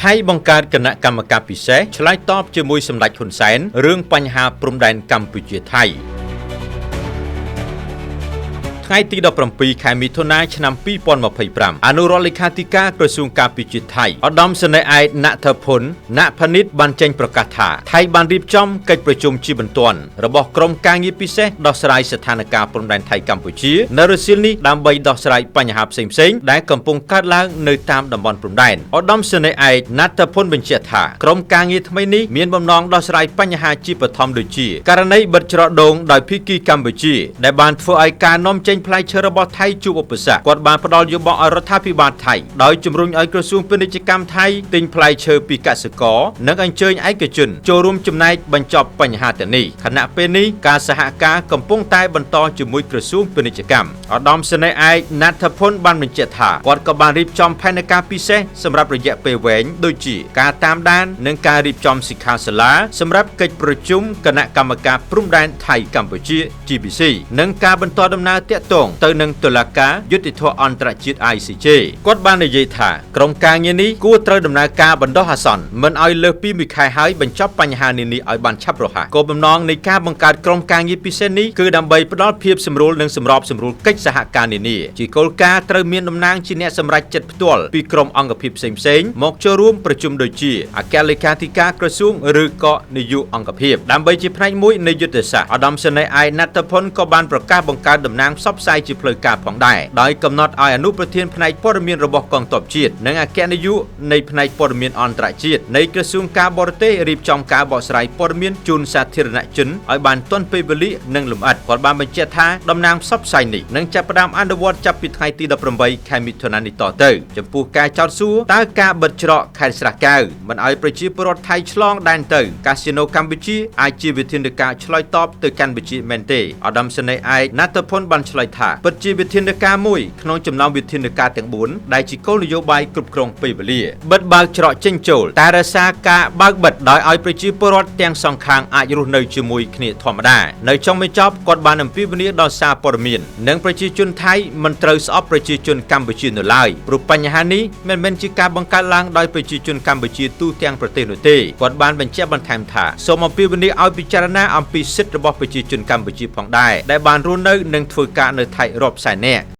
ថៃបង្កើតគណៈកម្មការពិសេសឆ្លើយតបជាមួយសម្ដេចហ៊ុនសែនរឿងបញ្ហាព្រំដែនកម្ពុជាថៃថ្ងៃទី17ខែមិថុនាឆ្នាំ2025អនុរដ្ឋលេខាធិការក្រសួងការពារជាតិថៃឧត្តមសេនីយ៍ឯកណដ្ឋភុនណផានិតបានចេញប្រកាសថាថៃបានរៀបចំកិច្ចប្រជុំជាបន្ទាន់របស់ក្រុមការងារពិសេសដោះស្រាយស្ថានភាពព្រំដែនថៃកម្ពុជានៅរសៀលនេះដើម្បីដោះស្រាយបញ្ហាផ្សេងៗដែលកំពុងកើតឡើងនៅតាមតំបន់ព្រំដែនឧត្តមសេនីយ៍ឯកណដ្ឋភុនបញ្ជាក់ថាក្រុមការងារថ្មីនេះមានបំណងដោះស្រាយបញ្ហាជាបឋមដូចជាករណីបិទច្រកដូងដោយភាគីកម្ពុជាដែលបានធ្វើឲ្យការនាំចេញផ្លែឈើរបស់ថៃជួបឧបសគ្គគាត់បានផ្ដល់យោបល់ឲ្យរដ្ឋាភិបាលថៃដោយជំរុញឲ្យក្រសួងពាណិជ្ជកម្មថៃទិញផ្លែឈើពីកសិករនិងអញ្ជើញឯកជនចូលរួមចំណែកបញ្ចប់បញ្ហាទាំងនេះខណៈពេលនេះការសហការកំពុងតែបន្តជាមួយក្រសួងពាណិជ្ជកម្មឧត្តមសេនីយ៍ឯកណដ្ឋភុនបានបញ្ជាក់ថាគាត់ក៏បានរៀបចំផែនការពិសេសសម្រាប់រយៈពេលវែងដូចជាការតាមដាននិងការរៀបចំសិក្ខាសាលាសម្រាប់កិច្ចប្រជុំគណៈកម្មការព្រំដែនថៃកម្ពុជា GBC និងការបន្តដំណើរតាក់ទងទៅនឹងតុលាការយុត្តិធម៌អន្តរជាតិ ICJ គាត់បាននិយាយថាក្រុមការងារនេះគួរត្រូវដំណើរការបណ្ដោះអាសន្នមិនឲ្យលើសពីមួយខែហើយបញ្ចប់បញ្ហានានាឲ្យបានឆាប់រហ័សគោលបំណងនៃការបង្កើតក្រុមការងារពិសេសនេះគឺដើម្បីផ្ដល់ភាពសម្រួលនិងសម្របសម្រួលកិច្ចសហការនានាជាគោលការណ៍ត្រូវមានតំណាងជាអ្នកសម្រេចចិត្តផ្ទាល់ពីក្រុមអង្គភាពផ្សេងៗមកចូលរួមប្រជុំដូចជាអគ្គលេខាធិការក្រសួងឬក៏នាយកអង្គភាពដើម្បីជាផ្នែកមួយនៃយុទ្ធសាស្ត្រឧត្តមសេនីយ៍ឯកណដ្ឋភុនក៏បានប្រកាសបង្កើតតំណាងផ្សព្វផ្សាយជាផ្លូវការផងដែរដោយកំណត់ឲ្យអនុប្រធានផ្នែកព័ត៌មានរបស់កងទ័ពជាតិនិងអគ្គនាយកនៃផ្នែកព័ត៌មានអន្តរជាតិនៃក្រសួងការបរទេសរៀបចំការបកស្រាយព័ត៌មានជូនសាធារណជនឲ្យបានទាន់ពេលវេលានិងលម្អិតគាត់បានបញ្ជាក់ថាតំណាងផ្សព្វផ្សាយនេះនឹងចាប់ផ្ដើមអនុវត្តចាប់ពីថ្ងៃទី18ខែមិថុនានេះតទៅចំពោះការចោទសួរតើការបិទច្រកខេត្តស្រះកែវមិនឲ្យប្រជាពលរដ្ឋថៃឆ្លងដែនទៅកាស៊ីណូកម្ពុជាអាចជាវិធានការឆ្លើយតបទៅកម្ពុជាមែនទេឧត្តមសេនីយ៍ឯកណដ្ឋភុនបានឆ្លើយថាពិតជាវិធានការមួយក្នុងចំណោមវិធានការទាំង4ដែលជាគោលនយោបាយគ្រប់គ្រងពេលវេលាបិទបើកច្រកចេញចូលតែរក្សាការបើកបិទដោយឲ្យប្រជាពលរដ្ឋទាំងសងខាងអាចរស់នៅជាមួយគ្នាធម្មតានៅចុងបញ្ចប់គាត់បានអំពាវនាវដល់សារព័ត៌មាននិងប្រជាជនថៃមិនត្រូវស្អប់ប្រជាជនកម្ពុជានៅឡើយព្រោះបញ្ហានេះមិនមែនជាការបង្កើតឡើងដោយប្រជាជនកម្ពុជាទូទាំងប្រទេសនោះទេគាត់បានបញ្ជាក់បន្ថែមថាសូមអំពាវនាវឲ្យពិចារណាអំពីសិទ្ធិរបស់ប្រជាជនកម្ពុជាផងដែរដែលបានរស់នៅនិងធ្វើការនៅថៃរាប់សែននាក់។